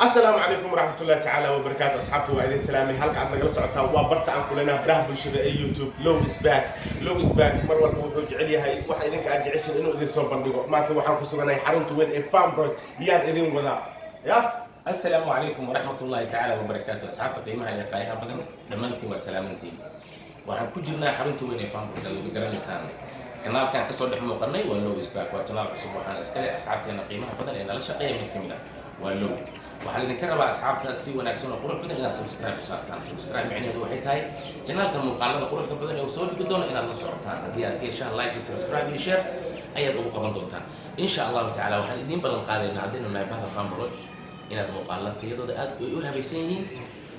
Asalaamu calaykum waraxmatullahi tacaala wabarakaatu. Asxaabta, waa idin salaamay. Halka aad nagala socotaan waa barta aan kulenaha baraha bulshada ee YouTube. Low is back, Low is back. Mar walba wuxuu jecel yahay waxa idinka aad jeceshin inuu idin soo bandhigo. Maanta waxaan ku suganahay xarunta weyn ee Farmbroj. Yaan idin wadaa ya? Asalaamu calaykum waraxmat ullaahi tacaala wabarakaatu. Asxaabta qiimaha iyo qaayaha badan, dhammaantiin waa salaamantiin. Waxaan ku jirnaa xarunta weyn ee Farmbroj, aad wada garanaysaan. Kanaalkan kasoo dhex muuqanay waa Low is Back, waa kanaal cusub. Waxaana iskale asxaabteena qiimaha badan ee nala shaqeeya. Mid ka mid ah waa Low. Waxaa laidinka rabaa, asxaabta, si wanaagsan oo qurux badan inaad subscribe u saartaan. Subscribe micnaheedu waxay tahay janaalka muuqaalada quruxda badan ee uu soo dhigi doono inaad la socotaan. Haddii aad ka heshaan, like iyo subscribe iyo share ayaad ugu qaban doontaan, insha Allahu tacala. Waxaan idiin ballan qaadaynaa, haddaynu nahay bahda Farmbroj, inaad muuqaala tayadooda aad ay u habaysan yihiin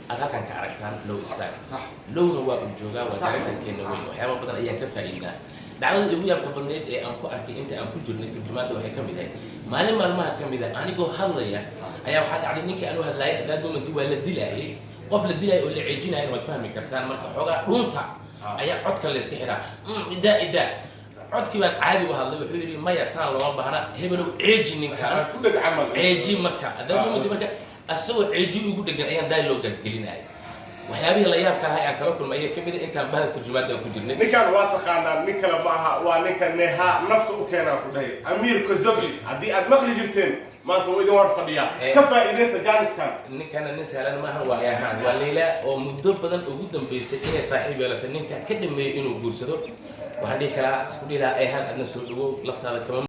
aad halkan ka aragtaan. Low is Back. Lowna waa uu joogaa, waa directorkeena weyn. Waxyaaba badan ayaan ka faa'iidnaa. Dhacdada ugu yaabka badneyd ee aan ku arkay inta aan ku jirnay turjumaadda waxay ka mid ahayd maalin maalmaha ka mid a, anigoo hadlaya ayaa waxaa dhacday ninkii aan u hadlaayay at that moment waa la dilaayay. Qof la dilaayay oo la ceejinaayo waad fahmi kartaan. Marka xoogaa dhunta ayaa codka la iska xiraa. Idaa idaa codkii baan caadi u hadlay. Wuxuu yidhi, "Maya, saan looma baahna, hebelow, ceeji ninkaan." Ku dheg camal. Ceeji. Marka at that moment, marka asagoo ceeji ugu dhegan ayaan dialogaas gelinaya. Waxyaabihii la yaabka lahaa aan kala kulmay ayaa kamid a intaan bahda turjumaadda aan ku jirnay. Ninkan waa taqaanaa, nin kale ma aha, waa ninka Neha nafta u keenaa ku dhahay, Amiir Kozobli. Haddii aad maqli jirteen, maanta wuu idin hor fadhiyaa. Ka faa'iidaysta jaaniskan. Ninkana nin sahlan maaha. Waa ahaan waa Leyla oo muddo badan ugu dambeysay inay saaxiib yeelatay ninka ka dhameeyey inuu guursado. Waxaan dhihi karaa, isku dhihi lahaa, Ayhaan, adna soo dhawow, laftaada kama